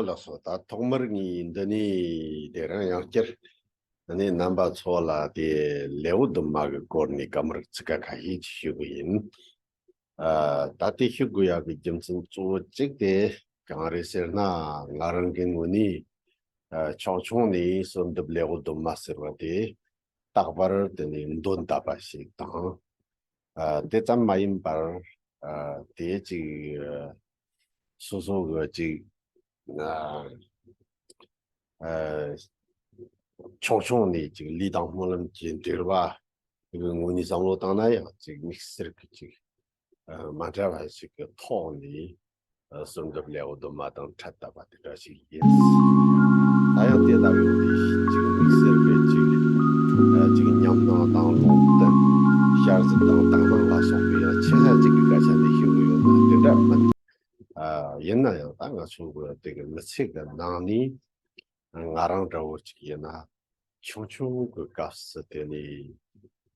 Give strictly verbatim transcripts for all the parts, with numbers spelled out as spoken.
ལགས་སོ། ད་ཐོག་མར་ངས་འདི་ནས་དེ་རིང་ཡང་བསྐྱར་ཨ་ནི་རྣམ་པ་ཚོ་ལ་དེ་ལེའུ་བདུན་མ་གི་སྐོར་ནས་སྐར་མ་ཚིག་ཁ་ཁ་ཤས་ཅིག་ཞུ་གི་ཡིན། ཨ། ད་དེ་ཞུ་དགོས་ཡག་གི་རྒྱུ་མཚན་གཙོ་བོ་གཅིག་དེ་གང་རེད་ཟེར་ན། ང་རང་གི་ངོས་ནས་ཨ་ཆུང་ཆུང་ནས་གསོལ་འདེབས་ལེའུ་བདུན་མ་ཟེར་བ་དེ་རྟག་པར་དེ་ནས་འདོན་བསྡད་པ་ཞིག་དང་། ཨ། དེ་ཙམ་མ་ཡིན་པར། ཨ། དེ་ཅིག་ཨ་སོ་སོ་གི་ཅིག་ཨ་ཨ་ཆུང་ཆུང་ནས་ཅིག་ལུས་དང་སྨོན་ལམ་གྱི་འབྲེལ་བ་གི་ངོས་ནས་བསམ་བློ་བཏང་ན་ཡང་ཅིག་དམིགས་བསལ་གྱི་ཅིག་ཨ་མ་འདྲ་བ་ཞིག་གི་ཐོག་ནས་ཨ་གསོལ་འདེབས་ལེའུ་བདུན་མ་དང་འཕྲད་བསྡད་པ་དེ་འདྲ་ཞིག་ཡིན། ད་ཡང་དེ་ལྟ་བུའི་ཅིག་དམིགས་བསལ་གྱི་ཅིག་ཨ་ཅིག་ཉམས་སྣང་དང་ལུང་བསྟན། ཞལ་གཟིགས་དང་དག་སྣང་ལ་སོགས་པའི་ཡང་ཆེ་ས་ཅིག་གི་སྐད་ཆ་འདི་ཞུ་གི་ཡོད་ན་དེ་འདྲ་མིན། ཨ་ཡིན་ན་ཡང་ད་ང་ཚོ་གི་དེ་གི་མི་ཚེ་གི་ནང་ནས་ང་རང་འདྲ་བོ་ཅིག་ཡིན་ན་ཆུང་ཆུང་གི་སྐབས་སུ་དེ་ནས་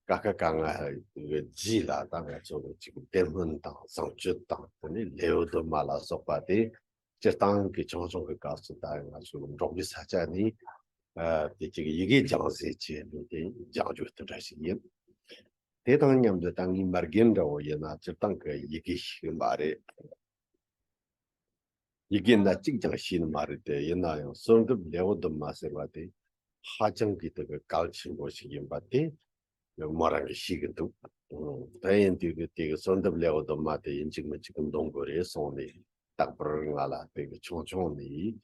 ཀ་ཁ་ག་ང་གི་རྗེས་ལ་ད་ང་ཚོ་གི་ཅིག་བདེ་སྨོན་དང་བཟང་སྤྱོད་དང་དེ་ནས་ལེའུ་བདུན་མ་ལ་སོགས་པ་དེ་སྤྱིར་བཏང་གི་ཆུང་ཆུང་གི་སྐབས་སུ་ད་ང་ཚོ་འབྲོག་པའི་ས་ཆ་ནས་ཨ་དེ་ཅིག་ཡི་གེ་སྦྱང་ཟེར་བྱས་ནས་དེ་སྦྱང་རྒྱུ་དེ་འདྲ་ཞིག་ཡིན། དེ་དང་མཉམ་དུ་ད་ངའི་མ་རྒན་འདྲ་བོ་ཡིན་ན་སྤྱིར་བཏང་གི་ཡི་གེ་ཤེས་གི་མ་རེད། ཡི་གེ་སྣ་གཅིག་ཀྱང་ཤེས་ནི་མ་རེད་དེ། ཡིན་ན་ཡང་གསོལ་འདེབས་ལེའུ་བདུན་མ་ཟེར་བ་དེ་ཧ་ཅང་གི་དེ་གི་གལ་ཆེན་པོ་ཞིག་ཡིན་པ་དེ་མོ་རང་གིས་ཤེས་གི་འདུག་ཨང་། དེ་ཡིན་དུས་ཀྱི་དེ་གི་གསོལ་འདེབས་ལེའུ་བདུན་མ་དེ་ཡིན་གཅིག་མིན་གཅིག་འདོན་དགོས་རེད་གསུངས་ནས་རྟག་པར་ང་ལ་དེ་གི་ཆུང་ཆུང་ནས་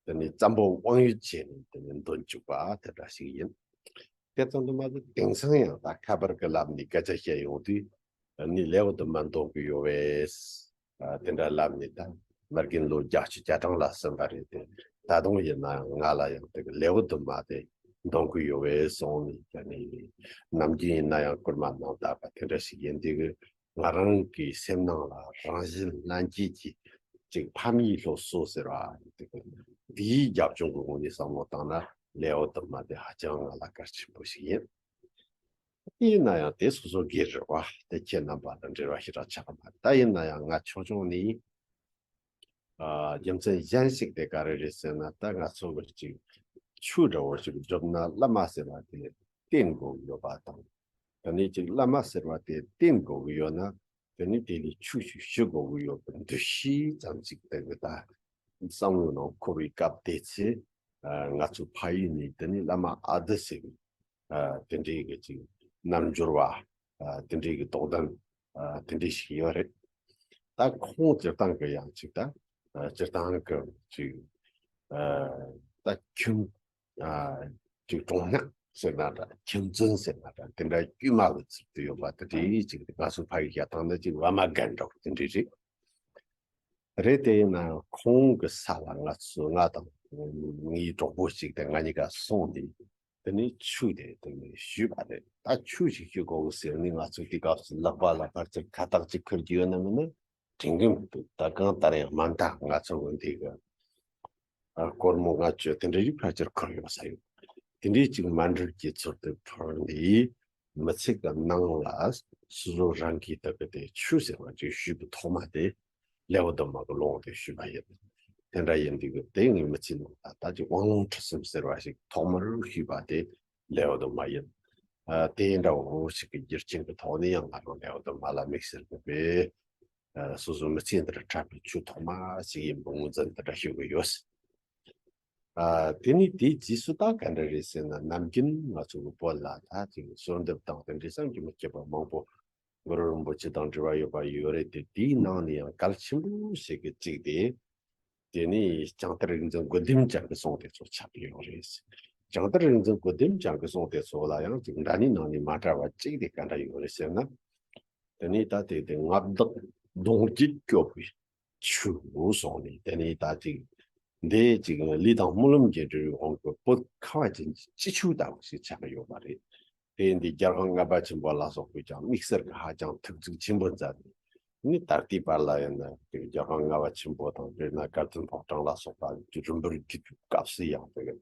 དེ་ནས་བཙན་པོ་དབང་ཡོད་བྱས་ནས་དེ་ནས་འདོན་བཅུག་པ་དེ་འདྲ་ཞིག་ཡིན། དེ་ཙམ་དུ་མ་ཟད་དེང་སང་ཡང་ད་ཁ་པར་གྱི་ལམ་ནས་སྐད་ཆ་བཤད་ཡོང་དུས་ནི་ལེའུ་བདུན་མ་འདོན་གི་ཡོད་པས། ཨ་དེ་འདྲ་ལབ་ནས་ད་མ་རྒན་ལོ་བརྒྱད་ཅུ་གྱ་གྲངས་ལ་ཟིན་པ་རེད་དེ། ད་དུང་ཡིན་ན་ཡང་ང་ལ་ཡང་དེ་གི་ལེའུ་བདུན་མ་དེ་འདོན་གི་ཡོད་པས་གསུངས་ནས་ད་ནི་ནམ་རྒྱུན་ཡིན་ན་ཡང་བསྐུལ་མ་གནང་བསྡད་པ་དེ་འདྲ་ཞིག་ཡིན་དུས་ང་རང་གི་སེམས་ནང་ལ་རང་བཞིན་ལྷན་སྐྱེས་ཀྱི་ཅིག་ཕ་མེས་སློབ་གསོ་ཟེར་བ་དེ་གི་དེའི་རྒྱབ་ལྗོངས་ཀྱི་ངོས་ནས་བསམ་བློ་བཏང་ན་ལེའུ་བདུན་མ་དེ་ཧ་ཅང་ང་ལ་གལ་ཆེན་པོ་ཞིག་ཡིན། ཡིན་ན་ཡང་དེ་སོ་སོ་སྒེར་རེད་བ། དེ་ཁྱེད་རྣམ་པ་དང་འབྲེལ་བ་ཞེ་དྲག་ཆགས་མ་རེད། ད་ཡིན་ན་ཡང་ང་ཆུང་ཆུང་ནས་ཨ་རྒྱུ་མཚན་གཞན་ཞིག་དེ་ག་རེ་རེད་ཟེར་ན། ད་ང་ཚོ་གི་ཅིག་ཆོས་འདྲ་བོ་ཞིག་སྒྲུབ་ན་བླ་མ་ཟེར་བ་དེ་བསྟེན་དགོས་ཀྱི་ཡོད་པ་དང་། དེ་ནས་ཅིག་བླ་མ་ཟེར་བ་དེ་བསྟེན་དགོས་ཀྱི་ཡོད་ན་དེ་ནས་དེ་ལས་ཆོས་ཤིག་ཞུ་དགོས་ཀྱི་ཡོད་པའི་འདུ་ཤེས་ཙམ་ཞིག་དེ་གི་ད་བསམ་བློའི་ནང་འཁོར་བའི་སྐབས་དེ་ཚེ་ཨ་ང་ཚོ་ཕ་ཡུལ་ནས་དེ་ནས་བླ་མ་ཨ་ཏི་ཟེར་བའི་ཨ་དེ་འདྲའི་གི་ཅིག་རྣལ་འབྱོར་བ། ཨ་དེ་འདྲའི་གི་རྟོགས་ལྡན། ཨ་དེ་འདྲའི་ཞིག་ཡོད་རེད། ད་ཁོང་སྤྱིར་བཏང་གི་ཡང་ཅིག་ད་ཨ་སྤྱིར་བཏང་གི་ཅིག་ཨ་ད་ཁྱིམ་ཨ་ཅིག་གྲོང་ཉག་ཟེར་ན་འདྲ། ཁྱིམ་བཙུན་ཟེར་ན་འདྲ། དེ་འདྲ་དཀྱུས་མ་གི་ཚུལ་དུ་ཡོད་པ་དེ་འདྲའི་ཅིག་ང་ཚོ་ཕ་གི་བཤད་སྟངས་ནི་ཅིག་བླ་མ་རྒན་འདྲ་བོ་དེ་འདྲའི་རེད། རེད་དེ་ཡིན་ནའང་ཁོང་གི་ས་ལ་ང་ཚོ་ང་དང་ངའི་གྲོགས་པོ་གཅིག་དང་ང་གཉིས་ཀ་སོང་ནས་དེ་ནས་ཆོས་དེ་དེ་ནས་ཞུས་པ་རེད། ད་ཆོས་ཤིག་ཞུ་དགོས་ཟེར་ནས་ང་ཚོ་དེ་སྐབས་སུ་ལག་པ་ལ་ཕར་ཚུར་ཁ་བཏགས་ཅིག་འཁུར་གྱི་ཡོད་ན་མིན་ན་དྲན་གྱི་མི་འདུག་ད་གང་ལྟར་ཡང་མ་མཐའ་ང་ཚོ་གི་འདི་གི་ཨ་སྒོར་མོ་ལྔ་བཅུ་དེ་འདྲ་ཞིག་ཕལ་ཆེར་འཁུར་ཡོད་ས་ཡོད། དེ་འདྲའི་ཅིག་མ་འགྲུལ་གྱི་ཚུལ་དུ་འཁུར་ནས་མི་ཚེ་གི་ནང་ལ་སོ་སོ་རང་གིས་ད་གི་དེ་ཆོས་ཟེར་བ་ཅིག་ཞུས་པའི་ཐོག་མ་དེ་ལེའུ་བདུན་མ་གི་ལུང་དེ་ཞུས་པ་ཡིན། དེ་འདྲ་ཡིན་དུས་ཀྱི་དེ་ངའི་མི་ཚེའི་ནང་ལ་ད་ཅིག་དབང་ལུང་ཁྲིད་གསུམ་ཟེར་བ་ཞིག་ཐོག་མར་ཞུས་པ་དེ་ལེའུ་བདུན་མ་ཡིན། ཨ་དེ་འདྲ་བོ་ཞིག་གི་རྒྱུ་རྐྱེན་གྱི་ཐོག་ནས་ཡང་ང་རང་ལེའུ་བདུན་མ་ལ་དམིགས་བསལ་གྱི་དཔེ་ཨ་སོ་སོའི་མི་ཚེ་འདིར་འཕྲད་པའི་ཆོས་ཐོག་མ་ཞིག་ཡིན་པའི་ངོས་འཛིན་དེ་འདྲ་ཞུ་གི་ཡོད། ཨ་དེ་ནས་དེའི་རྗེས་སུ་ད་ག་འདྲ་རེད་ཟེར་ན། ནམ་རྒྱུན་ང་ཚོ་གི་བོད་ལ་ད་ཅིག་གསོལ་འདེབས་དང་དེ་འདྲའི་བསམ་གྱིས་མི་ཁྱབ་པ་མང་པོ་གུ་རུ་རིན་པོ་ཆེ་དང་འབྲེལ་བ་ཡོད་པ་ཡོད་རེད་དེ། དེའི་ནང་ནས་ཡང་གལ་ཆེན་པོ་ཞིག་གི་གཅིག་དེ་དེ་ནི་བྱང་ལྟར་རིག་འཛིན་དགུ་ལྡན་འཆང་གི་གསུང་དེ་ཚོ་ཆགས་ཀྱི་ཡོད་རེད། བྱང་ལྟར་རིག་འཛིན་དགུ་ལྡན་འཆང་གི་གསུང་དེ་ཚོ་ལ་ཡང་ཅིག་འདྲ་མིན་སྣང་མིན་མ་འདྲ་བ་གཅིག་དེ་ག་འདྲ་ཡོད་རེད་ཟེར་ན། དེ་ནས་ད་དེ་དེ་མངའ་བདག་གདུང་བརྒྱུད་སྐྱོབ་པའི་ཆོས་སྐོར་སོང་ནས། དེ་ནས་ད་ཅིག་འདི་ཅིག་ལུས་དང་སྨོན་ལམ་གྱི་འབྲེལ་བའི་དབང་གིས་བོད་ཁ་བ་ཅན་གྱི་སྤྱི་ཆོས་ལྟ་བུ་ཞིག་ཆགས་ཡོད་པ་རེད། དེ་འདི་རྒྱལ་དབང་ལྔ་པ་ཆེན་པོ་ལ་སོགས་པས་ཀྱང་དམིགས་བསལ་གྱི་ཧ་ཅང་ཐུགས་འཇུག་ཆེན་པོ་མཛད་ནས། ནི་ད་ལྟའི་བར་ལ་ཡང་ན་དེ་རྒྱལ་དབང་ལྔ་པ་ཆེན་པོ་དང་། དཔེར་ན་དགའ་ལྡན་ཕོ་བྲང་ལ་སོགས་པ་རིམ་པར་བརྒྱུད་པའི་སྐབས་སུ་ཡང་དེ་བྱང་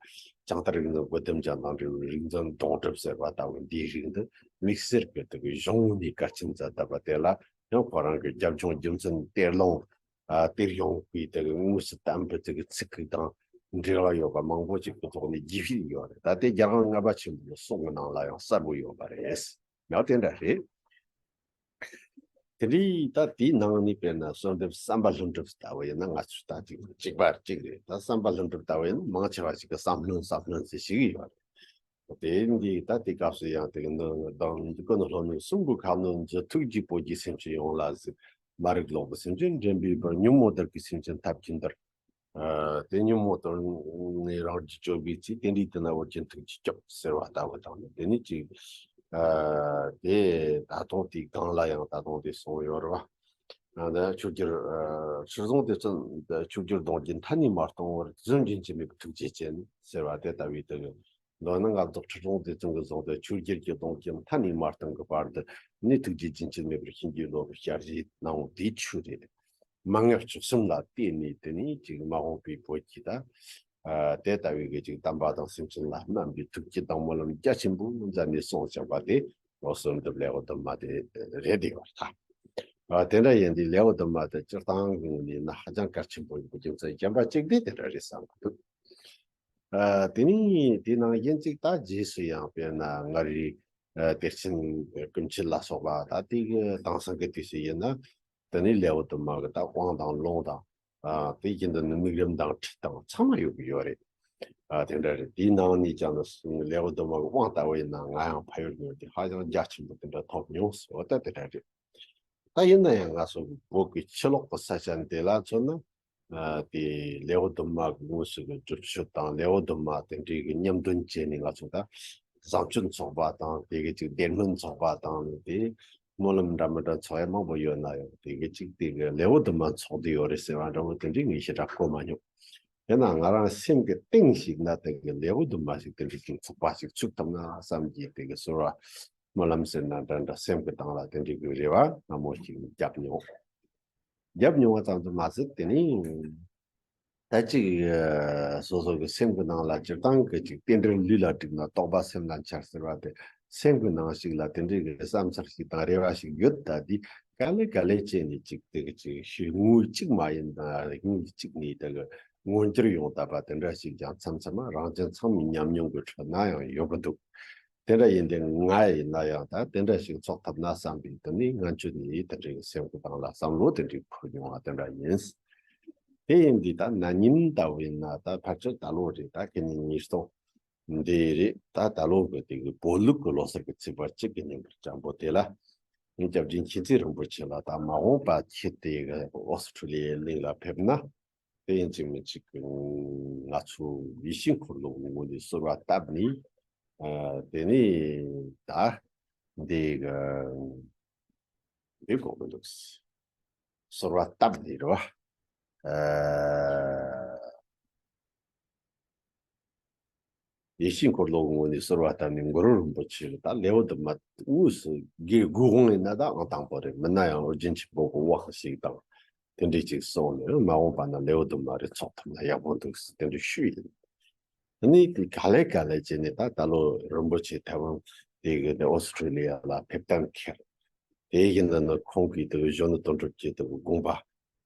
ལྟར་རིག་འཛིན་དགུ་ལྡན་འཆང་དང་འབྲེལ་བའི་རིག་འཛིན་གདུང་གྲུབ་ཟེར་བ་ལྟ་བུ་འདིའི་རིགས་འདི་དམིགས་བསལ་གྱི་དེ་གི་གཞུང་ནས་གལ་ཆེན་མཛད་བསྡད་པ་དེ་ལ་ཡང་ཁོ་རང་གི་རྒྱབ་ལྗོངས་རྒྱུ་མཚན་གཏེར་ལུང་ ཨ་དེར་ཡོང་བའི་དེ་གི་དངོས་སུ་བསྟན་པའི་དེ་གི་ཚིག་གི་དང་འབྲེལ་བ་ཡོད་པ་མང་པོ་ཅིག་གི་ཐོག་ནས་རྒྱས་བཤད་ཡོད་རེད། ད་དེ་རྒྱལ་དབང་ལྔ་པ་ཆེན་པོའི་གི་སྲོག་གི་ནང་ལ་ཡང་གསལ་པོ་ཡོད་པ་རེད། ཡང་དེ་འདྲ་རེད། དེ་འདྲའི་ད་དེའི་ནང་ནས་དཔེར་ན་གསོལ་འདེབས་བསམ་པ་ལྷུན་གྲུབ་ལྟ་བུ་ཡིན་ན། ང་ཚོས་ད་ཅིག་གཅིག་པ་གཅིག་རེད། ད་བསམ་པ་ལྷུན་གྲུབ་ལྟ་བུ་ཡིན་ན་མང་ཆེ་བ་ཞིག་གི་བསམ་ལྷུན་བསམ་ལྷུན་ཟེར་ཞིག་ཡོད་རེད། དེ་འདི་ད་དེ་སྐབས་སུ་ཡང་དེ་གི་འདི་དང་འདི་ཀུན་སློབ་ནི་གསུང་གི་ཁ་ནི་འཇུ། ཐུགས་རྗེས་བོད་ཀྱི་སེམས་ཅན་ཡོངས་ལ་གཟིགས། མ་རིག་ལོག་པའི་སེམས་ཅན་འདྲེན་པའི་བར། ཉོན་མོངས་དག་གི་སེམས་ཅན་ཐབས་ཀྱིས་འདུལ། ཨ་དེ་ཉོན་མོངས་དག་ནས་རང་རྒྱུད་གཅོད་པའི་ཚེ། དེ་འདྲའི་དེ་ན་ཨོ་རྒྱན་ཐུགས་རྗེས་སྐྱོབས་ཟེར་བ་ལྟ་བུ་དང་ནི། དེ་ནི་ཅིག་ཨ་དེ་ད་དུང་དེའི་སྒང་ལ་ཡང་ད་དུང་དེ་གསུངས་ཡོད་རེད་བ། ཨ་ད་ཕྱོགས་བཅུར་ཨ་སྲིད་གསུམ་དེ་ཚུན་ཕྱོགས་བཅུར་གདུང་རྒྱུད་མཐའ་ནས་མ་སྟོངས་བར། རྫུན་རྒྱུན་ཆད་མེད་པའི་ཐུགས་རྗེ་ཅན་ཟེར་བ་དེ་ལྟ་བུའི་དེ་གི། མདོར་ན་སྔགས་བཟློག་ཁྲི་སྲོང་ལྡེ་བཙན་གྱིས་བཟུང་སྟེ་ཕྱོགས་བཅུར་གྱི་གདུང་རྒྱུད་མཐའ་ནས་མ་སྟོངས་ཀྱི་བར་དུ་ནི་ཐུགས་རྗེ་རྒྱུན་ཆད་མེད་པར་བྱིན་གྱིས་རློབ་པའི་ཞལ་བཞེས་གནང་བ་དེའི་ཆོས་རེད། མན་ངག་བཅུ་གསུམ་ལ་བརྟེན་ནས་དེ་ནས་ཅིག་མ་འོངས་པའི་བོད་ཀྱི་ད་ཨ་དེ་ལྟ་བུའི་གི་ཅིག་དམ་པ་དང་སེམས་ཅན་ལ་གནང་བའི་ཐུགས་བསྐྱེད་དང་སྨོན་ལམ་རྒྱ་ཆེན་པོ་མཛད་ནས་གསུངས་བཞག་པ་དེ་ལོ་གསོལ་འདེབས་ལེའུ་བདུན་མ་དེ་རེད་དེ་བར་ཐག་ཨ་དེ་འདྲ་ཡིན་དུས་ལེའུ་བདུན་མ་དེ་སྤྱིར་བཏང་གི་ངོས་ནས་ན་ཧ་ཅང་གལ་ཆེན་པོ་ཡིན་པའི་རྒྱུ་མཚན་གཞན་པ་གཅིག་དེ་དེ་འདྲ་རེད་བསམ་གི་འདུག་ཨ་དེ་ནས་དེ་ནང་བཞིན་ཅིག་ད་རྗེས་སུ་ཡང་དཔེར་ན་མངའ་རིས་ཨ་གཏེར་ཆེན་ཀུན་མཁྱེན་ལ་སོགས་པ་ད་དེ་གི་དེང་སང་གི་དུས་སུ་ཡིན་ན་དེ་ནས་ལེའུ་བདུན་མ་གི་ད་དབང་དང་ལུང་དང་ཨ་དེ་བཞིན་དུ་ནི་དམིགས་རིམ་དང་ཁྲིད་དང་ཚང་མ་ཡོད་ཀྱི་ཡོད་རེད། ཨ་དེ་འདྲ་རེད། དེའི་ནང་ནས་ཀྱང་ནི་ལེའུ་བདུན་མ་གི་དབང་ལྟ་བུ་ཡིན་ན་ང་ཡང་ཕ་ཡུལ་ནས་དེ་ཧ་ཅང་རྒྱ་ཆེན་པོ་དེ་འདྲ་ཐོབ་མྱོང་ཟེར་བ་ད་དེ་འདྲ་རེད། ད་ཡིན་ན་ཡང་ང་ཚོ་བོད་ཀྱི་ཕྱི་ལོགས་ཀྱི་ས་ཆ་འདི་ལ་མཚོན་ན། ཨ་དེ་ལེའུ་བདུན་མ་གི་དངོས་སུ་གི་བསྒྱུར་བཅོས་དང་ལེའུ་བདུན་མ་དེ་འདྲའི་གི་མཉམ་འདོན་བྱས་ནས་ང་ཚོ་ད་བཟང་སྤྱོད་ཚོགས་པ་དང་དེ་གི་ཅིག་བདེ་སྨོན་ཚོགས་པ་དང་ནི་དེ་སྨོན་ལམ་འདྲ་མི་འདྲ་ཚོགས་ཡ་མང་པོ་ཡོད་ན་ཡང་དེ་གི་ཅིག་དེ་གི་ལེའུ་བདུན་མ་ཚོགས་བསྡད་ཡོད་རེད་ཟེར་བ་འདྲ་བོ་དེ་འདྲའི་ངས་ཞེ་དྲག་གོ་མ་མྱོང་། དེ་ན་ང་རང་སེམས་ཀྱི་གཏིང་ཞིག་ན་དེ་གི་ལེའུ་བདུན་མ་ཞིག་དེ་འདྲའི་ཅིག་ཚོགས་པ་ཞིག་ཚུགས་ཐུབ་ན་བསམ་གྱི་དེ་གི་ཟུར་བ། སྨོན་ལམ་ཟེར་ན་འདྲ་འདྲ་སེམས་ཀྱི་གཏིང་ལ་དེ་འདྲའི་གི་རེ་བ་སྔ་མོ་ཞིག་བརྒྱབ་མྱོང་། བརྒྱབ་མྱོང་བ་ཙམ་དུ་མ་ཟད་དེ་ནི་ད་ཅིག་སོ་སོ་གི་སེམས་ཀྱི་ནང་ལ་སྤྱིར་བཏང་གི་ཅིག་རྟེན་འབྲེལ་ལུས་ལ་བསྒྲིགས་ན་རྟོགས་པ་སེམས་ལ་འཆར་ཟེར་བ་དེ། སེམས་ཀྱི་ནང་ཞིག་ལ་དེ་འདྲའི་གི་བསམ་འཆར་ཞིག་དང་རེ་བ་ཞིག་ཡོད། ད་འདི་ག་ལེ་ག་ལེ་བྱས་ནས་ཅིག་དེ་གི་ཅིག་ཤུལ་ངོས་གཅིག་མ་ཡིན་ན་རིག་ངོས་གཅིག་ནས་དེ་གི་མངོན་འགྱུར་ཡོང་ཐུབ་པ་དེ་འདྲ་ཞིག་ཀྱང་མཚམས་མཚམས་རང་བཞིན་ཚང་མའི་ཉམས་མྱོང་གི་ཁྲོད་ན་ཡང་ཡོད་ཀྱི་འདུག་དེ་འདྲ་ཡིན་ཏེ་ང་ཡིན་ན་ཡང་ད་དེ་འདྲ་ཞིག་ཚོགས་ཐུབ་ན་བསམ་པའི་དོན་ནི་ང་ཚོ་ནི་དེ་འདྲའི་སེམས་ཀྱི་སྟེང་ལ་བསམ་བློ་དེ་འདྲའི་འཁོར་མྱོང་བ་དེ་འདྲ་ཡིན། དེ་ཡིན་དུས་ད་ན་ནིང་ལྟ་བུ་ཡིན་ན་ད་ཕལ་ཆེར་ད་ལོ་རེད། ད་ཁེ་ནི་ཉིས་སྟོང་འདི་རེད། ད་ད་ལོ་གི་དེ་གི་བོད་ལུགས་ཀྱི་ལོ་གསར་གྱི་ཚེས་པ་གཅིག་གི་ཉིན་གྱི་སྤྱང་པོ་དེ་ལ་ངས་སྐྱབས་རྗེ་མཁྱེན་བརྩེ་རིན་པོ་ཆེ་ལ་ད་མ་འོངས་པ་ཁྱེད་དེ་གི་ཨོ་སི་ཁྲུ་ལི་ཡའི་གླིང་ལ་ཕེབས་ན། དེ་ཡིན་གཅིག་མིན་གཅིག་གི་ང་ཚོ་ཡིད་བཞིན་འཁོར་ལོ་གི་ངོས་ནས་གསོལ་བ་བཏབ་ནས། ཨ་དེ་ནས་ད་འདི་གི་འདི་གོ་གི་འདུག་གསོལ་བ་བཏབ་ནས་རེད་བ། ཨ་ཡིད་བཞིན་འཁོར་ལོ་གི་ངོས་ནས་གསོལ་བ་བཏབ་ནས་གུ་རུ་རིན་པོ་ཆེ་ལ་ད་ལེའུ་བདུན་མ་དངོས་སུ་དགེ་དགོས་དབང་ཡིན་ན་ད་ཨང་དང་པོ་རེད། མིན་ན་ཡང་ཨོ་རྒྱན་ཆོས་འཕེལ་གི་དབང་ཞིག་དང་དེ་འདྲའི་ཅིག་གསུངས་ནས། མ་འོངས་པ་ན་ལེའུ་བདུན་མ་རེ་ཚོགས་ཐུབ་ན་ཡག་པོ་འདུག་ཟེར་དེ་འདྲ་ཞུས་ཡིན། ཨ་ནི་དེ་ག་ལེ་ག་ལེ་བྱས་ནས་ད་ད་ལོ་རིན་པོ་ཆེ་ཐའེ་ཝན་དེ་གི་ནས་ཨོ་སི་ཁྲུ་ལི་ཡ་ལ་ཕེབས་གཏན་འཁེལ། དེ་ཡིན་ན་ནི་ཁོང་གིས་དེ་གི་གཞོན་ནུ་དོན་གྲུབ་ཀྱི་དེ་གི་དགོངས་པ།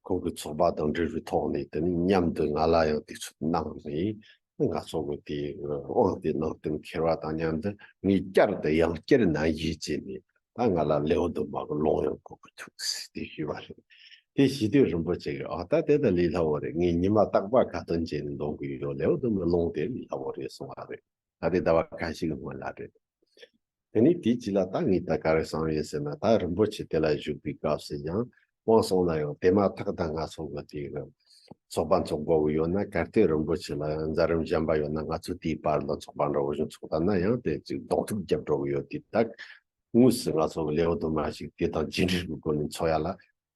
ཁོང་གི་ཚོགས་པ་དང་འབྲེལ་བའི་ཐོག་ནས་དེ་ནི་མཉམ་དུ་ང་ལ་ཡང་དུས་ཚོད་གནང་ནས་ང་ཚོ་གི་དེ་དབང་དེ་གནང་གཏན་འཁེལ་བ་དང་མཉམ་དུ་ངས་བསྐྱར་དུ་ཡང་བསྐྱར་ནན་བཞེས་བྱས་ནས་ད་ང་ལ་ལེའུ་བདུན་མ་གི་ལུང་ཡང་གོ་གི་ཐུག་ཟེར་དེ་ཞུས་པ་རེད། དེ་ཞུས་དུས་རིན་པོ་ཆེ་གིས་ཨ་ད་དེ་ད་ལས་སླ་བོ་རེད། ངས་ཉི་མ་རྟག་པར་ཁ་ཏོན་བྱས་ནས་འདོན་གི་ཡོད། ལེའུ་བདུན་མ་ལུང་དེ་ལས་སླ་བོ་རེད་གསུངས་པ་རེད། ད་དེ་ཟླ་བ་ཁ་ཤས་ཀྱི་སྔོན་ལ་རེད། དེ་ནས་དེའི་རྗེས་ལ་ད་ངས་ད་ག་རེ་བསམ་ཡོད་ཟེར་ན། ད་རིན་པོ་ཆེ་དེ་ལ་བཞུགས་པའི་སྐབས་སུ་ཡང་དབང་སོང་ན་ཡང་དེ་མ་ཐག་ད་ང་ཚོ་གི་དེ་གི་ཚོགས་པ་འཚོགས་དགོས་ཀྱི་ཡོད་ན། གལ་ཏེ་རིན་པོ་ཆེ་ལ་ཡང་མཛད་རིམ་གཞན་པ་ཡོད་ན་ང་ཚོ་དེའི་བར་ལ་ཚོགས་པ་འདྲ་བོ་ཞིག་འཚོགས་ཐུབ་ན་ཡང་དེ་ཅིག་གདོང་ཐུག་རྒྱབ་འགྲོ་གི་ཡོད་དེ། ད་དངོས་སུ་ང་ཚོ་གི་ལེའུ་བདུན་མ་ཞིག་དེ་དང་རྗེས་འབྲེལ་གྱི་སྒོ་ནས་འཚོགས་ཡ་ལ་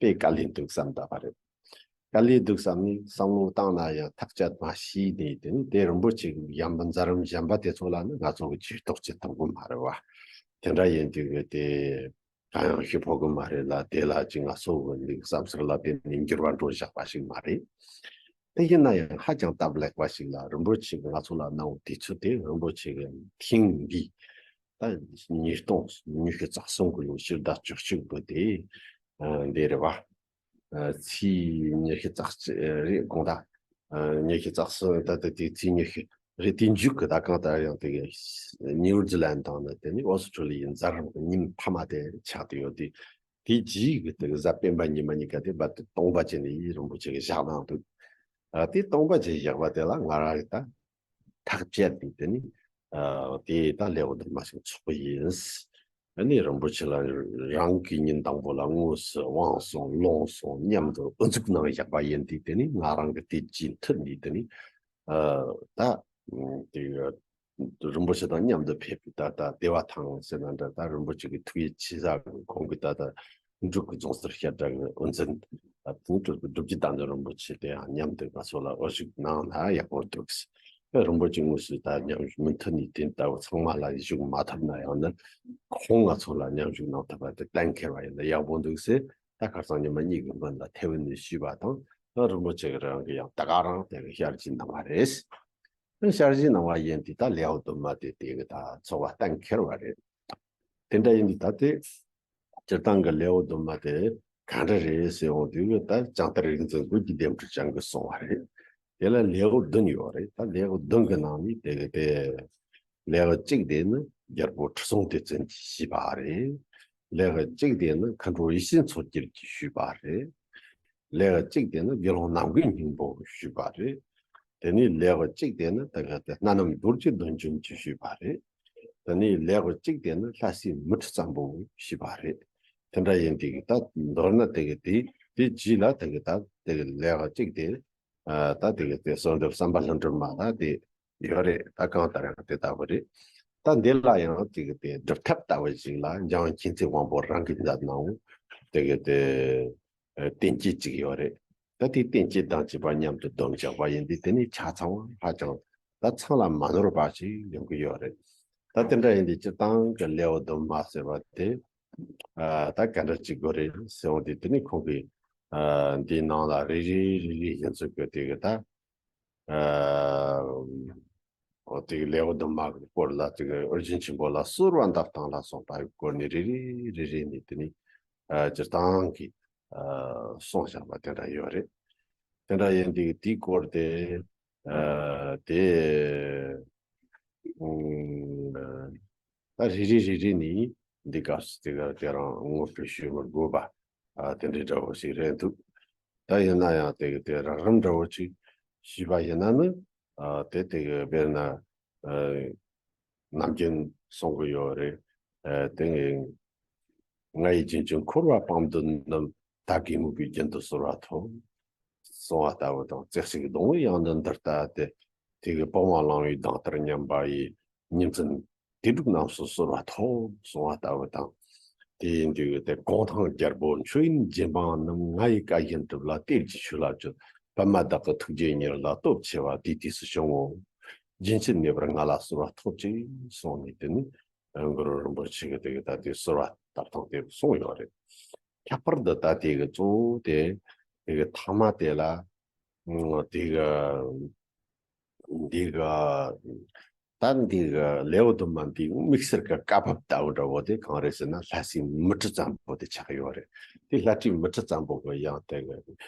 དཔེ་དཀའ་ལས་འདུག་བསམ་བསྡད་པ་རེད། དཀའ་ལས་འདུག་བསམ་ནས་བསམ་བློ་བཏང་ན་ཡང་ཐག་བཅད་མ་ཤེས་ནས། དེ་ནི་དེ་རིན་པོ་ཆེ་གི་ཡང་མཛད་རིམ་གཞན་པ་དེ་ཚོ་ལ་ནི་ང་ཚོ་གི་ཇུས་གཏོགས་བྱེད་ཐུབ་གི་མ་རེད་བ། དེ་འདྲ་ཡིན་དུས་གི་དེ་གང་ཡང་ཞུ་ཕོད་གི་མ་རེད་ལ། དེ་ལ་ཅིག་ང་ཚོ་གི་འདི་བསམ་ཚུལ་ལ་བརྟེན་ནས་འགྱུར་བ་འགྲོ་བཞག་པ་ཞིག་མ་རེད། དེ་ཡིན་ན་ཡང་ཧ་ཅང་སྟབས་ལེགས་པ་ཞིག་ལ་རིན་པོ་ཆེ་གི་ང་ཚོ་ལ་གནང་བའི་དུས་ཚོད་དེ་རིན་པོ་ཆེ་གི་ཐེངས་འདི་ད་ཉིས་སྟོང་ཉི་ཤུ་རྩ་གསུམ་གི་ལོ་ཕྱི་ཟླ་བཅུ་གཅིག་པ་དེ་འདི་རེད་བ། ཚེས་ཉི་ཤུ་རྩ་གཅིག་རེད་དགོངས་དག་ཉི་ཤུ་རྩ་གསུམ། ད་ལྟ་དེ་ཚེས་ཉི་ཤུ་རེད། དེ་མཇུག་གི་ད་གང་ལྟར་ཡང་དེ་གི་ནིའུ་ཛི་ལན་དང་ནི་དེ་ནི་ཨོ་སི་ཁྲུ་ལི་ཡའི་གཟའ་རིང་ཉིན་མཐའ་མ་དེ་ཆགས་ཏེ་ཡོད་དེ། དེ་རྗེས་ཀྱི་དེ་གི་གཟའ་སྤེན་པ་ཉི་མ་གཉིས་ཀ་དེ་རྦད་དེ་སྟོང་པ་ཅན་ནི་རིན་པོ་ཆེ་གི་བཞག་གནང་འདུག་ཨ་དེ་སྟོང་པ་ཅན་བཞག་པ་དེ་ལ་ང་རང་གི་ད་ཐག་བཅད་དེ་དེ་ནི་ཨ་དེ་ད་ལེའུ་བདུན་མ་ཞིག་ཚོགས་པ་ཡིན། ཨ་ནི་རིན་པོ་ཆེ་ལ་རང་གི་ཉིན་དང་པོ་ལ་དངོས་སུ་དབང་སོང་ལོངས་སོང་མཉམ་དུ་དབུ་འཛུགས་གནང་བཞག་པ་ཡིན་དེ། དེ་ནི་ང་རང་གི་དེ་རྗེས་མཐུད་ནས་དེ་ནི་ཨ་ད་དེ་རིན་པོ་ཆེ་དང་མཉམ་དུ་ཕེབས་པའི་ད་ལྟ་བདེ་བ་ཐང་ཟེར་ན་འདྲ། ད་རིན་པོ་ཆེ་གི་ཐུགས་ཡིད་ཆེས་ས་གི་ཁོང་གི་ད་ལྟ་འབྲུག་གི་རྫོང་སར་བཤད་གྲྭ་གི་དབུ་འཛིན་ད་དེ་ནི་སྒྲུབ་བརྒྱུད་བསྟན་འཛིན་རིན་པོ་ཆེ་དེའང་མཉམ་དུ་ང་ཚོ་ལ་དབུ་བཞུགས་གནང་ན་ཡག་པོ་འདུག་རིན་པོ་ཆེ་དངོས་སུ་ད་མཉམ་ཞུགས་མུ་མཐུད་ནས་དེ་ལྟ་བུ་ཚང་མ་ལ་ཞུགས་མ་ཐུབ་ན་ཡང་ན་ཁོང་ང་ཚོ་ལ་མཉམ་ཞུགས་གནང་ཐུབ་པ་དེ་གཏན་འཁེལ་བ་ཡིན་ན་ཡག་པོ་འདུག་ཟེར། ད་ཁ་སང་ཉི་མ་གཉིས་ཀྱི་སྔོན་ལ་ཐེ་ཝན་ནས་ཞུས་པ་དང་། ད་རིན་པོ་ཆེ་གི་རང་གི་ཡང་ད་ག་རང་དེ་གི་ཞལ་བཞེས་གནང་བ་རེད། ཞལ་བཞེས་གནང་བ་ཡིན་དུས་ད་ལེའུ་བདུན་མ་དེ་དེ་གི་ད་ཚོགས་པ་གཏན་འཁེལ་བ་རེད། དེ་འདྲ་ཡིན་དུས་ད་དེ་སྤྱིར་བཏང་གི་ལེའུ་བདུན་མ་དེ་ག་འདྲ་རེད་ཟེར་འོང་དུས་ད་བྱང་ལྟར་རིག་འཛིན་གོ་རྒྱུ་ལྡེམ་འཕྲུལ་ཅན་གྱིས་གསུངས་པ་རེད། དེ་ལ་ལེའུ་བདུན་ཡོད་རེད། ད་ལེའུ་བདུན་གྱི་ནང་ནས་དེ་གི་དེ་ལེའུ་གཅིག་དེ་ནི་རྒྱལ་པོ་ཁྲི་སྲོང་ལྡེ་བཙན་གྱིས་ཞུས་པ་རེད། ལེའུ་གཅིག་དེ་ནི་མཁའ་འགྲོ་ཡེ་ཤེས་མཚོ་རྒྱལ་གྱིས་ཞུས་པ་རེད། ལེའུ་གཅིག་དེ་ནི་དགེ་སློང་རྣམ་ཀུན་སྙིང་པོ་ཞུས་པ་རེད། དེ་ནས་ལེའུ་གཅིག་དེ་ནི་ད་ག་དེ་སྣ་ནམ་རྡོ་རྗེ་བདུད་འཇོམས་ཀྱིས་ཞུས་པ་རེད། དེ་ནས་ལེའུ་གཅིག་དེ་ནི་ལྷ་སྲས་མུ་ཁྲི་བཙན་པོ་ཞུས་པ་རེད། དེ་འདྲ་ཡིན་དུས་ད་མདོར་ན་དེ་གི་དེ་དེ་རྗེས་ལ་དེ་གི་ད་དེ་གི་ལེའུ་གཅིག་དེ་ད་དེ་གི་དེ་གསོལ་འདེབས་བསམ་པ་ལྷུན་གྲུབ་མ་ད་དེ་ཡོད་རེད། ད་གང་ལྟར་ཡང་དེ་ལྟ་བུ་རེད། ད་འདི་ལ་ཡང་དེ་གི་དེ་སྒྲུབ་ཐབས་ལྟ་བུ་ཞིག་ལ་འཇམ་དབྱངས་མཁྱེན་བརྩེ་དབང་པོ་རང་གིས་མཛད་གནང་བ་དེ་གི་དེ་ཨ་བསྟན་བཅོས་ཅིག་ཡོད་རེད། ད་དེ་བསྟན་བཅོས་དང་བཅས་པ་མཉམ་དུ་བསྡོམས་བཞག་པ་ཡིན་དུས་དེ་ནི་ཆ་ཚང་བ་ཧ་ཅང་ད་ཚང་ལ་མ་ནོར་བ་ཞིག་ཡོང་གི་ཡོད་རེད། ད་དེ་འདྲ་ཡིན་དུས་སྤྱིར་བཏང་གི་ལེའུ་བདུན་མ་ཟེར་བ་དེ་ཨ་ད་ག་འདྲ་ཅིག་དགོས་རེད་ཟེར་འོང་དུས་དེ་ནི་ཁོང་གིས་ཨ་འདིའི་ནང་ལ་རེ་རེ་རེ་རེ་ཡིན་ཚུལ་གྱི་དེ་གི་ད་ཨ་འོ་དེ་གི་ལེའུ་བདུན་མ་གི་སྐོར་ལ་དེ་གི་ཨོ་རྒྱན་ཆེན་པོ་ལ་གསོལ་བ་འདེབས་སྟངས་ལ་སོགས་པ་གི་སྐོར་ནས་རེ་རེ་རེ་རེ་ནས་དེ་ནི་ཨ་སྤྱིར་བཏང་གི་ཨ་གསུངས་བཞག་པ་དེ་འདྲ་ཡོད་རེད། དེ་འདྲ་ཡིན་དུས་དེའི་སྐོར་དེ་ཨ་དེ་ཨུམ་ད་རེ་རེ་རེ་རེ་ནས་འདི་སྐབས་སུ་དེ་ག་དེ་རང་ངོ་སྤྲོད་ཞུ་མི་དགོས་པ་ཨ་དེ་འདྲའི་འདྲ་བོ་ཞིག་རེད་འདུག་ད་ཡིན་ན་ཡང་དེ་གི་དེ་རགས་རིམ་འདྲ་བོ་ཅིག་ཞུས་པ་ཡིན་ན་ནི། ཨ་དེ་དེ་གི་དཔེར་ན་ཨ་ནམ་རྒྱུན་གསུང་གི་ཡོད་རེད། ཨ་དེ་ང་ཡི་རྒྱུན་ཅན་འཁོར་བ་སྤངས་འདུག་ནམ། བདག་གིས་དམིགས་པའི་རྒྱུན་དུ་གསོལ་བ་ཐོབ། གསུང་བ་ལྟ་བུ་དང་། བརྩེགས་ཤིང་གདུང་བའི་དབྱངས་འདི་འདིར་ལྟ་སྟེ། དེ་གི་པི་ཝང་བླང་བའི་གདངས་ལྟར་མཉམ་པ་ཡི། ཉིན་མཚན་དུས་དྲུག་རྣམས་སུ་གསོལ་བ་ཐོབ། གསུང་བ་ལྟ་བུ་དང་། དེ་ཡིན་དུས་དེ་གུང་ཐང་རྒྱལ་པོ་མཆོད་ཡོན་རྗེ་འབངས་རྣམས། ང་ཡི་བཀའ་བཞིན་སྒྲུབ་ལ་གཏེར་གྱི་ཆོས་ལ་སྤྱོད། པདྨ་བདག་གི་ཐུགས་རྗེ་ཉིད་ལ་སྟོབས་ཆེ་བ། དེ་དུས་སུ་བྱུང་ངོ་། རྒྱུན་ཆད་མེད་པར་ང་ལ་གསོལ་བ་ཐོབ་ཅིག་གསུངས་ནས་དེ་ནི་གུ་རུ་རིན་པོ་ཆེ་གིས་དེ་གི་ད་དེ་གསོལ་བ་བཏབ་སྟངས་དེ་གསུངས་ཡོད་རེད། ཁྱད་པར་དུ་ད་དེ་གི་གཙོ་བོ་དེ་དེ་གི་ཐ་མ་དེ་ལ་ཨང་དེ་གི་འདི་གི་ད་འདི་གི་ལེའུ་དུ་མ་འདི་དམིགས་བསལ་གྱི་བཀའ་བབས་ལྟ་བུ་འདྲ་བོ་དེ་གང་རེད་ཟེར་ན། ལྷ་སྲས་མུ་ཁྲི་བཙན་པོ་དེ་ཆགས་ཡོད་རེད། དེ་ལྷ་སྲས་མུ་ཁྲི་བཙན་པོ་གི་ཡང་དེ་གི་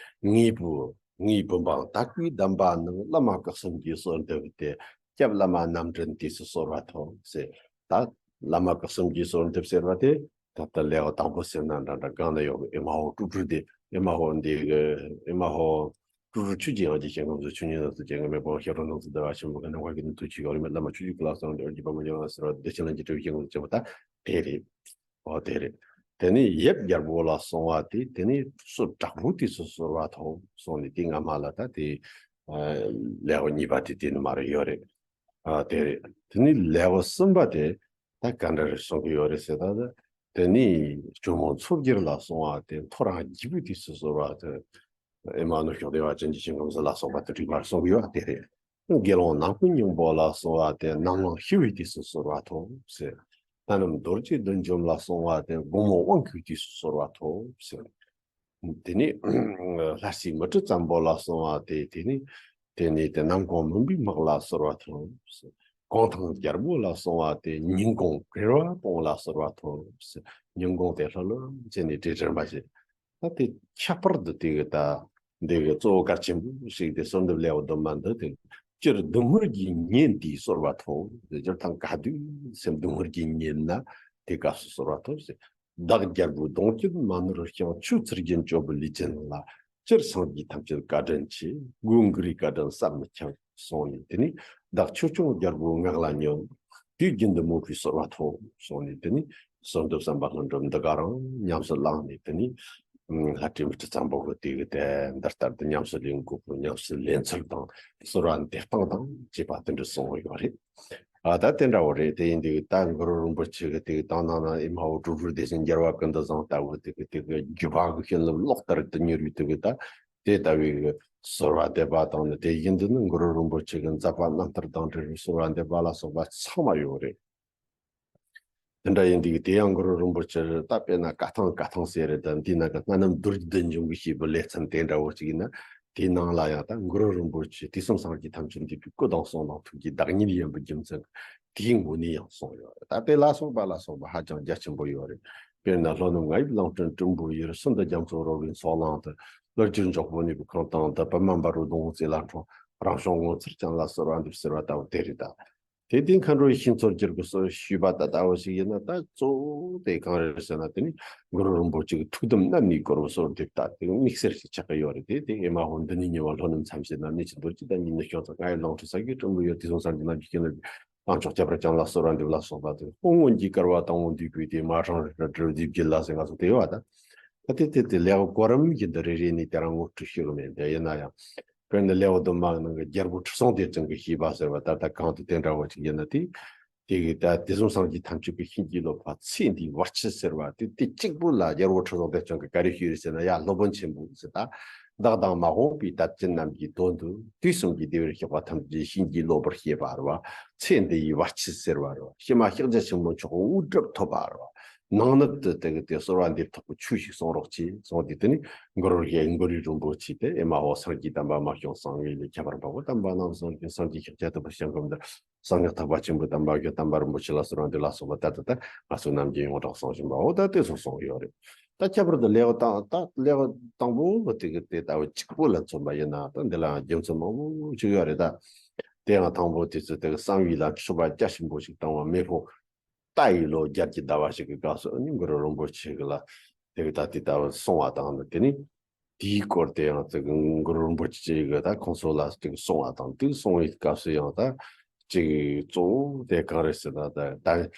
ངའི་བུ་ངའི་བུ་འབངས་དད་གུས་གདམས་པ་རྣམས། བླ་མ་སྐུ་གསུམ་གྱི་གསོལ་འདེབས་ཏེ། སྐྱབས་བླ་མ་རྣམ་འདྲེན་དུས་སུ་གསོལ་བ་ཐོབ་ཟེར། ད་བླ་མ་སྐུ་གསུམ་གྱི་གསོལ་འདེབས་ཟེར་བ་དེ་ད་ལྟ་ལེའུ་དང་པོ་ཟེར་ན་འདྲ་འདྲ་སྒང་ལ་ཡོད་གི་ཨེ་མ་ཧོ་ཀྲུག་ཀྲུག་དེ། ཨེ་མ་ཧོ་འདི་གི་ཨེ་མ་ཧོ་ཀྲུག་ཀྲུག་ཆོས་ཀྱི་དབྱངས་ཀྱི་ཞལ་སྔོན་དུ། ཆོས་ཉིད་རྣམས་སུ་རྒྱལ་བའི་མེས་པོ། ཞབས་དྲུང་རྣམས་སུ་བདེ་བ་ཆེན་པོ་གི་ནམ་མཁའ་གི་ནུབ་ཏུ་མཆིས་པའི་བླ་མ་བཅུ་གཅིག་གི་བླ་སྲོག་འདི་ཨོ་རྒྱན་པདྨ་འབྱུང་གནས་ཟེར་བ་བདེ་ཆེན་ལྷ་འབྱེད་སྤྲུལ་པའི་ཞལ་སྔོན་དུ་བྱོན་པ་ད་དེ་རེད། ཨོ་དེ་རེད། དེ་ནས་ཡབ་རྒྱལ་པོ་ལ་གསོལ་བ་དེ་དེ་ནས་སྲོག་དྲག་པོ་དུས་སུ་གསོལ་བ་ཐོབ་གསུངས་ནས་དེ་སྔ་མ་ལ་ད་དེ་ལེའུ་གཉིས་པ་དེ་དེ་ནས་མར་ཡོད་རེད། ཨ་དེ་རེད། དེ་ནས་ལེའུ་གསུམ་པ་དེ་ད་ག་འདྲ་རེ་གསུང་གི་ཡོད་རེད་ཟེར་ན། ད་དེ་ནས་ཇོ་མོ་མཚོ་རྒྱལ་ལ་གསོལ་བ་དེ་ཐོ་རངས་རྒྱས་པའི་དུས་སུ་གསོལ་བ་དེ། ཨེ་མ་ནུབ་ཕྱོགས་བདེ་བ་ཅན་གྱི་ཞིང་ཁམས་སུ་ལ་སོགས་པ་དེ་བྲིས་པར་གསུང་གི་ཡོད་དེ་རེད། དགེ་སློང་ནམ་མཁའི་སྙིང་པོ་ལ་གསོལ་བ་དེ། ནམ་ལངས་ཤི་བའི་དུས་སུ་གསོལ་བ་ཐོབ་ཟེར། ད་ནམ་རྡོ་རྗེ་བདུད་འཇོམས་ལ་གསོལ་བ་དེ། དགོང་མོ་དབང་བསྐུར་དུས་སུ་གསོལ་བ་ཐོབ་ཟེར། དེ་ནས་ལྷ་སྲས་མུ་ཁྲི་བཙན་པོ་ལ་གསོལ་བ་དེ། དེ་ནས་དེ་ནས་དེ་ནམ་གུང་མུན་པའི་སྨག་ལ་གསོལ་བ་ཐོབ་ཟེར། གུང་ཐང་རྒྱལ་པོ་ལ་གསོལ་བ་དེ། ཉིན་གུང་བེར་བ་སྤུངས་ལ་གསོལ་བ་ཐོབ་ཟེར། ཉིན་གུང་དེ་ལྷོད་ལྷོད་བྱས་ནས་བྲེལ་བྲེལ་མ་བྱེད། ད་དེ་ཁྱད་པར་དུ་དེ་གི་ད་འདི་གི་གཙོ་བོ་གལ་ཆེན་པོ་ཞིག་དེ་གསོལ་འདེབས་ལེའུ་བདུན་མ་འདི་དེ། སྤྱིར་སྡུག་བསྔལ་གྱི་ཉེན་འདིས་གསོལ་བ་ཐོབ། སྤྱིར་བཏང་ག་དུས་སེམས་སྡུག་བསྔལ་གྱི་ཉེན་ན་དེ་སྐབས་སུ་གསོལ་བ་ཐོབ་ཟེར། བདག་རྒྱལ་པོའི་གདུང་བརྒྱུད་མ་ནོར་ཞིང་། ཆོས་ཚུལ་རྒྱུན་སྐྱོབ་པའི་ལས་ཅན་ལ། སྤྱིར་སངས་རྒྱས་ཐམས་ཅད་བཀའ་དྲིན་ཆེ། སྒོ་འགུགས་རིགས་བཀའ་དྲིན་བསམ་མི་ཁྱབ། གསུངས་ནས་དེ་ནས་བདག་ཆོས་སྐྱོང་རྒྱལ་པོའི་ངག་ལ་ཉོན། དུས་རྒྱུན་དུ་མོས་པའི་གསོལ་བ་ཐོབ། གསུངས་ནས་དེ་ནས་གསོལ་འདེབས་བསམ་པ་ལྷུན་གྲུབ་འདི་ག་རང་ཉམས་སུ་བླངས་ནས། དེ་ནས་ལྷ་བྲིས་མི་བྲིས་ཙམ་པོ་གི་དེ་གི་དེ་འདི་ལྟར་དུ་ཉམས་སུ་ལེན་དགོས་པའི་ཉམས་སུ་ལེན་ཚུལ་དང་། གསོལ་བ་འདེབས་སྟངས་དང་བཅས་པ་དེ་འདྲ་གསུངས་ཡོད་རེད། ཨ་ད་དེ་འདྲ་བོ་རེད། དེ་ཡིན་དུས་ད་གུ་རུ་རིན་པོ་ཆེ་གི་དེ་གི་དང་ནང་ན་ཨེ་མ་ཧོ་དྲུག་དྲུག་བདེ་ཆེན་རྒྱལ་བ་ཀུན་ཏུ་བཟང་ལྟ་བུ་དེ་གི་དེ་གི་བརྒྱུད་པ་གི་ཤིན་ལུགས་ལོག་ལྟར་དུ་མྱུར་བའི་དེ་གི་ད་དེ་ལྟ་བུའི་གི་གསོལ་བ་འདེབས་པ་དང་ནི། དེ་བཞིན་དུ་ནི་གུ་རུ་རིན་པོ་ཆེ་གི་མཛད་པ་རྣམ་ཐར་དང་འབྲེལ་བའི་གསོལ་བ་འདེབས་པ་ལ་སོགས་པ་ཚང་མ་ཡོད་རེད། དེ་འདྲ་ཡིན་དུས་དེ་ཡང་གུ་རུ་རིན་པོ་ཆེ་ད་དཔེར་ན་བཀའ་ཐང་བཀའ་ཐང་ཟེར་རེད། ད་འདི་ན་གི་སྔ་ནུབ་མདོ་རྒྱུད་བདུན་འབྱུང་གི་ཞེས་པའི་ལེ་ཚན་དེ་འདྲ་བོ་ཅིག་ཡིན་ན། དེའི་ནང་ལ་ཡང་ད་གུ་རུ་རིན་པོ་ཆེ་དུས་གསུམ་སངས་རྒྱས་ཐམས་ཅད་འདུས་པའི་སྐུ་དང་གསུང་དང་ཐུགས་ཀྱི་བདག་ཉིད་ཡིན་པའི་རྒྱུ་མཚན་དེའི་ངོས་ནས་ཡང་གསུངས་ཡོད་རེད། ད་དེ་ལ་སོགས་པ་ལ་སོགས་པ་ཧ་ཅང་རྒྱ་ཆེན་པོ་ཡོད་རེད། དཔེར་ན་ལྷོ་ནུབ་རྔ་ཡབ་གླིང་ཕྲན་སྲིན་པོའི་ཡུལ། སུམ་མདོ་རྒྱ་མཚོ་རོལ་པའི་མཚོ་གླང་དུ། ཀླུ་རྒྱལ་འཇོག་པོ་གནས་པའི་ཁང་སྟེང་དུ། པདྨ་འབར་བའི་སྡོང་བོ་རྩེ་ལ་འཁྲུངས། རང་བྱུང་ངོ་མཚར་ཅན་ལ་གསོལ་བ་འདེབས་ཟེར་བ་ལྟ་བུ་དེ་རེད་ད། དེ་དེ་མཁའ་འགྲོའི་ཤིང་མཚོ་རྒྱལ་པོའི་ཞུས་པ་ད་ལྟ་བུ་ཞིག་ཡིན་ན། ད་གཙོ་བོ་དེ་གང་རེད་ཟེར་ན། དེ་ནི་གུ་རུ་རིན་པོ་ཆེ་གི་ཐུགས་དམ་རྣམ་གཉིས་བསྐོར་བའི་གསོལ་འདེབས་ད་དེ་དམིགས་བསལ་ཞིག་ཆགས་ཀྱི་ཡོད་རེད། དེ་དེ་ཨེ་མ་ཧོ་འདི་ནས་ཉེ་བར་ལྷོ་ནུབ་མཚམས་བཞི་ན། གནས་ཀྱི་རྡོ་རྗེ་གདན་གྱི་ནུབ་བྱང་དུ། རྔ་ཡབ་གླིང་ཕྲན་ས་དགུའི་སྲིན་པོའི་ཡུལ། དུས་གསུམ་སངས་རྒྱས་རྣམས་ཀྱི་ཞིང་ལ། རང་བྱུང་ཁྱད་པར་ཅན་ལ་གསོལ་བ་འདེབས་ལ་སོགས་པ་དེ། དཔུང་མངོན་གྱིས་བསྐལ་པ་དང་པོ་འདུས་པའི་དེ། མ་རངས་རིགས་དྲུག་སྒྲུབ་པའི་རྒྱུད་ལ་ཟེར་ང་ཚོ་དེ་ཡོད་པ་ད། ད་དེ་དེ་དེ་ལེའུ་གོ་རིམ་བཞིན་དུ་རེ་རེ་ནས་དེ་རང་ངོ་སྤྲོད་ཞུ་གི་མེད། དེ་ཡིན་ན་ཡང་དཔེར་ན་ལེའུ་བདུན་མ་ནང་གི་རྒྱལ་པོ་ཁྲི་སྲོང་ལྡེ་བཙན་གྱི་ཞུས་པ་ཟེར་བ་ད་ལྟ་གོང་དུ་དེ་འདྲ་བོ་ཅིག་ཡིན་ན། དེ་དེ་གི་ད་དུས་གསུམ་སངས་རྒྱས་ཐམས་ཅད་ཀྱི་ཞིང་གི་བློ་ཕ་ཚེ་འདིའི་བར་ཆད་ཟེར་བ་དེ། དེ་གཅིག་པུ་ལ་རྒྱལ་པོ་ཁྲི་སྲོང་ལྡེ་བཙན་གྱིས་ག་རེ་ཞུས་རེད་ཟེར་ན། ཡ་སློབ་དཔོན་ཆེན་པོ་ཟེར་ད། བདག་དང་མ་འོངས་པའི་དད་ཅན་རྣམས་ཀྱི་དོན་དུ། དུས་གསུམ་གྱི་བདེ་བར་གཤེགས་པ་ཐམས་ཅད་ཀྱི་ཞིང་གི་བློ་པར་བྱེད་པ་རེད་བ། ཚེ་འདི་ཡི་བར་ཆད་ཟེར་བ་རེད་བ། ཕྱི་མ་ཕྱག་རྒྱ་ཆེན་པོ་མཆོག་དབུ་སྐྲ་ཐོབ་པ་རེད་བ། ནང་ནུབ་ཏུ་དེ་གི་དེ་གསོལ་བ་འདེབས་ཐོག་གི་ཆོས་ཤིག་གསུང་རོགས་གྱིས་གསུངས་ཏེ། དེ་ནི་གུ་རུ་རྒྱལ་གུ་རུ་རིན་པོ་ཆེ་དེ་ཨེ་མ་ཧོ་སངས་རྒྱས་དམ་པ་མ་བྱོན་གསང་བའི་ལས་ཁྱད་པར་འཕགས་པའི་དམ་པ་རྣམས་གསུངས་ཀྱི། སངས་རྒྱས་ཤཱཀྱ་ཐུབ་པའི་ཞིང་ཁམས་འདིར། གསང་སྔགས་ཐེག་པ་ཆེན་པོའི་དམ་པ་གི་དམ་པ་རིན་པོ་ཆེ་ལ་གསོལ་བ་འདེབས་ལ་སོགས་པ་ད་ལྟ་ད་ང་ཚོ་ནམ་རྒྱུན་ཡོངས་གྲགས་གསུང་བཞིན་པའོ། ད་དེ་ཚོ་གསུངས་ཡོད་རེད། ད་ཁྱད་པར་དུ་ལེའུ་དང་ད་ལེའུ་དང་པོ་གི་དེ་གི་དེ་ལྟ་བུ་གཅིག་པོ་ལ་མཚོན་པ་ཡིན་ན། ད་འདི་ལའང་རྒྱུ་མཚན་མང་པོ་ཞིག་ཡོད་རེད་ད། དེ་ཡང་དང་པོ་དེ་ཚོ་དེ་གི་གསང་བའི་ལ་མཆོད་པ་རྒྱ་ཆེན་པོ་ཞིག་བཏང་བ། མེ་ཕོ་རྟ་ཡི་ལོ་བརྒྱད་ཀྱི་ཟླ་བ་ཞིག་གི་སྐབས་སུ་ཨ་ནི་གུ་རུ་རིན་པོ་ཆེ་གི་ལ་དེ་གི་ད་དེ་ལྟ་བུ་གསུང་བ་དང་། དེ་ནི་དེའི་སྐོར་དེ་ཡང་ཅིག་གུ་རུ་རིན་པོ་ཆེ་གིས་ད་ཁོང་ཚོ་ལ་ཅིག་གསུང་བ་དང་། དེ་གསུང་བའི་སྐབས་སུ་ཡང་ད་ཅིག་གཙོ་བོ་དེ་གང་རེད་ཟེར་ན། ད་ད་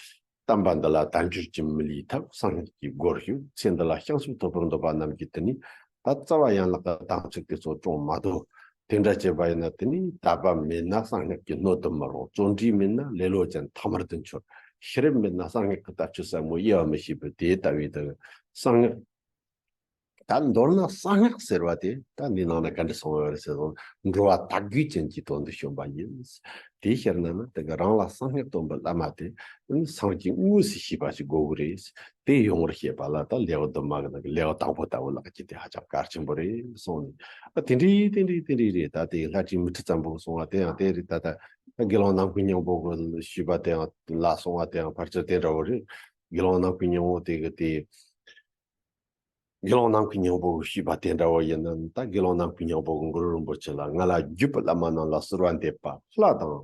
བསྟན་པ་འདི་ལ་དལ་འབྱོར་གྱི་མི་ལུས་ཐོབ། གསང་སྔགས་ཀྱི་སྒོར་ཞུགས། ཚེ་འདི་ལ་བྱང་ཆུབ་ཐོབ་པར་འདོད་པ་རྣམས་ཀྱིས་དེ་ནི་ད་རྩ་བ་ཡན་ལག་གི་དམ་ཚིག་དེ་ཚོ་སྲུང་མ་ཐུབ། དེ་འདྲ་བྱས་པ་ཡིན་ན། དེ་ནི་དད་པ་མེད་ན་གསང་སྔགས་ཀྱི་སྣོད་དུ་མི་རུང་། བརྩོན་འགྲུས་མེད་ན་ལེ་ལོ་ཅན་ཐ་མལ་དུ་འཆོར། ཤེས་རབ་མེད་ན་གསང་སྔགས་ཀྱི་བསྟན་བཅོས་ཟབ་མོ་དབྱེ་བ་མི་ཤེས་པས། དེ་ལྟ་བུའི་དེ་གསང་སྔགས། ད་མདོར་ན་གསང་སྔགས་ཟེར་བ་དེ་ད་འདི་ནང་ན་ག་འདྲ་གསུངས་ཡོད་རེད་ཟེར་ན། འགྲོ་བ་དག་དགེ་ཅན་གྱི་དོན་དུ་བྱོན་པ་ཡིན། དེའི་ཕྱིར་ན་ནི་དེ་ག་རང་ལ་གསང་སྔགས་སྟོན་པའི་བླ་མ་དེ་སངས་རྒྱས་དངོས་སུ་ཤེས་པ་ཞིག་དགོས་ཀྱི་རེད། དེ་ཡོང་བར་བྱེད་པ་ལ་ད་ལེའུ་བདུན་མ་གི་ནང་གི་ལེའུ་དང་པོ་ལྟ་བུ་ལགས་ཀྱི་དེ་ཧ་ཅང་གལ་ཆེན་པོ་རེད་གསུངས་ནས། ཨ་དེ་འདྲའི་དེ་འདྲའི་དེ་འདྲའི་རེད། ད་དེ་ལྷ་བྲིས་མི་བྲིས་ཙམ་པོ་གསུང་བ་དེ་ཡང་དེ་རེད། ད་ད་དགེ་སློང་རྣམ་ཀུན་སྙིང་པོ་གི་ཞུས་པ་དེ་ཡང་ལ་གསུང་བ་དེ་ཡང་ཕལ་ཆེར་དེ་འདྲ་བོ་རེད། དགེ་སློང་རྣམ་ཀུན་སྙིང་པོ་དེ་གི་དེ། དགེ་སློང་རྣམ་ཀུན་སྙིང་པོ་གི་ཞུས་པ་དེ་འདྲ་བོ་ཡིན་ན། ད་དགེ་སློང་རྣམ་ཀུན་སྙིང་པོ་གི་གུ་རུ་རིན་པོ་ཆེ་ལ། ང་ལ་བརྒྱུད་པའི་བླ་མ་རྣམས་ལ་གསོལ་བ་འདེབས་པ། ལྷ་དང་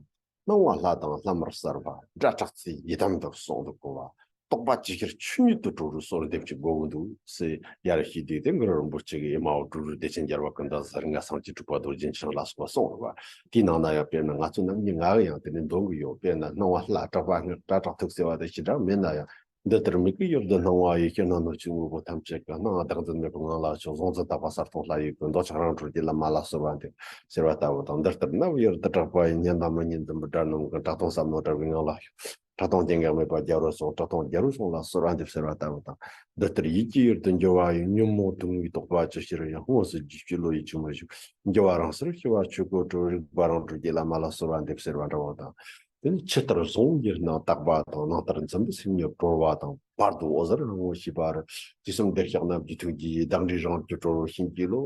སྣང་བ་ལྷ་དང་ལྷ་མོར་གསོལ་བ། སྒྲ་གྲགས་ཚེ་ཡི་དམ་དུ་གསུང་དུ་གོ་བ། རྟོགས་པ་ཇི་ཤར་ཆོས་ཉིད་དུ་གྲོལ་བའི་གསོལ་འདེབས་ཀྱི་དགོས་ཀྱི་འདུག་ཟེར་ཡར་ཞུས་དུས། དེ་གུ་རུ་རིན་པོ་ཆེ་གིས་ཨེ་མ་ཧོ་དྲུག་དྲུག་བདེ་ཆེན་རྒྱལ་བ་ཀུན་ཏུ་བཟང་ལ་སངས་རྒྱས་གྲུབ་པ་རྡོ་རྗེ་འཆང་ལ་སོགས་པ་གསུངས་པ། དེའི་ནང་ན་ཡང་དཔེར་ན་ང་ཚོ་ནམ་རྒྱུན་ང་གིས་ཡང་དེ་ནས་འདོན་གྱི་ཡོད། དཔེར་ན་སྣང་བ་ལྷ། གྲགས་པ་སྔགས། སྒྲ་གྲགས་ཐུགས་ཟེར་བ་དེ་ཞེ་དྲག་མེད་ན་ཡང་། འདི་ལྟར་མིག་གི་ཡུལ་དུ་སྣང་བ་ཡི། ཕྱི་སྣང་སྣོད་ཀྱི་དངོས་པོ་ཐམས་ཅད་ཀྱི། སྣང་བ་བདག་འཛིན་མེད་པར་ངང་ལ་ཞོག། གཟུང་འཛིན་དག་པ་གསལ་སྟོང་ལྷ་ཡི་སྐུ། འདོད་ཆགས་རང་གྲོལ་གྱིས་བླ་མ་ལ་གསོལ་བ་འདེབས་ཟེར་བ་ལྟ་བུ་དང་། འདི་ལྟར་སྣང་བའི་ཡུལ་དུ་གྲགས་པ་ཡི། སྙན་དང་མི་སྙན་འཛིན་པའི་སྒྲ་རྣམས་ཀུན། གྲགས་སྟོང་ཟབ་མོ་བཀྲ་བའི་ངང་ལ་ཞོག། གྲགས་སྟོང་སྐྱེ་འགག་མེད་པ་རྒྱལ་པོར་གསུངས། གྲགས་སྟོང་རྒྱལ་པོར་གསུངས་ལ་གསོལ་བ་འདེབས་ཟེར་བ་ལྟ་བུ་དང་། འདི་ལྟར་ཡིད་ཀྱི་ཡུལ་དུ་འགྱུ་བ་ཡི། ཉོན་མོངས་དུག་ལྔའི་རྟོག་པ་ཇི་ཤར་ཡང་། དངོས་སུ་རྒྱུད་ཀྱི་བློ་ཡི་ཆུ་མོ་ཞིག། འགྱུ་བ་རང་སར་ཞི་བ་ཆོས་སྐུར་གྲོལ། རིག་པ་རང་གྲོལ་གྱིས་བླ་མ་ལ་གསོལ་བ་འདེབས་ཟེར་བ་འདྲ་བོ་དང་། དེ་ནི་ཕྱི་ལྟར་གཟུང་འགྱུར་སྣང་དག་པ་དང་། ནང་ལྟར་འཛིན་པའི་སེམས་ཉིད་གྲོལ་བ་དང་། བར་དུ་འོད་གསལ་རང་ངོ་ཤེས་པ་རེད། དུས་གསུམ་བདེ་གཤེགས་རྣམས་ཀྱི་ཐུགས་རྗེ་ཡིས། བདག་འདྲའི་རང་རྒྱུད་གྲོལ་བའི་ཞིང་གི་བློ་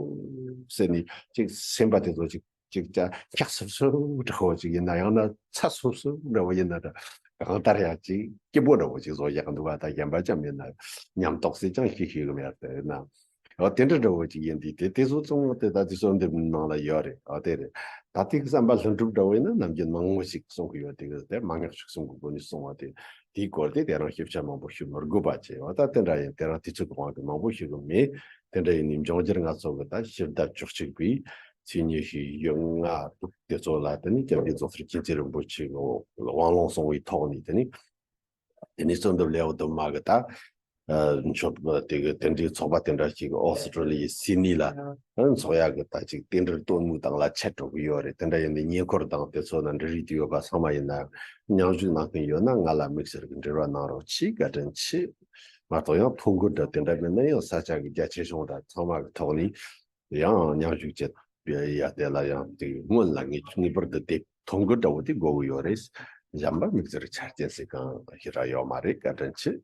ཟེར་ནས་ཅིག་སེམས་པ་དེ་ཚོ་ཅིག་ཅིག་ཀྱང་འཁྱག་སུབ་སུབ་འདྲ་བོ་ཅིག་ཡིན་ན། ཡང་ན་ཚ་སུབ་སུབ་འདྲ་བོ་ཡིན་ན་འདྲ། གང་ལྟར་ཡང་ཅིག་སྐྱིད་པོ་འདྲ་བོ་ཅིག་བཟོ་བཞག་འདུག་བ། ད་གཞན་པ་ཅང་མེད་ན། ཉམས་རྟོགས་སེ་ཅང་ཤེས་ཤེས་གི་མེད་དེ་ན། འོ་དེ་འདྲ་འདྲ་བོ་ཅིག་ཡིན་དུས་དེ་དེ་ཚོ་ཚང་མ་དེ་ད་དེ་གསོལ་འདེབས་ནང་ལ་ཡོད་རེད། འོ་དེ་རེད། ད་དེ་གི་བསམ་པ་ལྷུན་གྲུབ་འདྲ་བོ་ཡིན་ན་ནམ་རྒྱུན་མང་བོ་ཞིག་གསུང་གི་ཡོད། དེ་གི་དེ་མ་ངག་ཤུགས་གསུང་གི་སྒོ་ནས་གསུང་བ་དེ་དེའི་སྐོར་དེ་དེ་རང་ཞིབ་ཆ་མང་པོ་ཞུ་མི་དགོས་པ་བྱས། འོ་ད་དེ་འདྲ་ཡིན། དེ་རང་དུས་ཚོད་གི་དབང་གིས་མང་པོ་ཞུ་གི་མེད། དེ་འདྲ་ཡིན་ནའི་འབྱུང་འགྱུར་ང་ཚོ་གི་ད་ཕྱི་ཟླ་བཅུ་གཅིག་པའི་ཚེས་ཉི་ཤུ་ཡོད་ལྔ་དྲུག་དེ་ཚོ་ལ་དེ་ནི་སྐྱབས་རྗེ་རྫོགས་སར་མཁྱེན་བརྩེ་རིན་པོ་ཆེ་གི་དབང་ལུང་གསུང་བའི་ཐོག་ནས་དེ་ནི། དེ་ནས་གསོལ་འདེབས་ལེའུ་བདུན་མ་གི་ད། ཨ། མཆོད་པ་དེ་གི་དེ་འདྲའི་ཚོགས་པ་དེ་འདྲ་ཞིག་ཨོ་སི་ཀྲོ་ལི་ཡའི་སིད་ནི་ལ་ཨ་འཚོགས་ཡག་གི་ད་ཅིག་རྟེན་འབྲེལ་དོན་སྨོན་དང་ལ་ཆད་འགྲོ་གི་ཡོད་རེད། དེ་འདྲ་ཡིན་ནའི་ཉེ་འཁོར་དང་དེ་ཚོ་ན་འབྲེལ་ཡོད་པ་ཚང་མ་ཡིན་ན་མཉམ་ཞུགས་གནང་མཁན་ཡོད་ན་ང་ལ་དམིགས་བསལ་གྱི་འབྲེལ་བ་གནང་རོགས་གྱིས། བཀའ་དྲིན་ཆེ། མ་གཏོགས་ཡང་ཐོ་འགོད་འདྲ་དེ་འདྲ་མིན་ན་ཡང་ས་ཆ་གི་རྒྱ་ཆེ་ཆུང་འདྲ་ཚང་མ་གི་ཐོག་ནས། ཡང་མཉམ་ཞུགས་བྱེད་པའི་ཡ་དེ་ལ་ཡང་དེ་སྔོན་ལ་ངེས་ངེས་པར་དུ་དེ་ཐོ་འགོད་འདྲ་བོ་དེ་དགོས་ཀྱི་ཡོད་རེད། གཞན་པ་དམིགས་བསལ་ཆ་རྐྱེན་ཟེར་གང་ཞིག་རག་ཡོད་མ་རེད། བཀའ་དྲིན་ཆེ།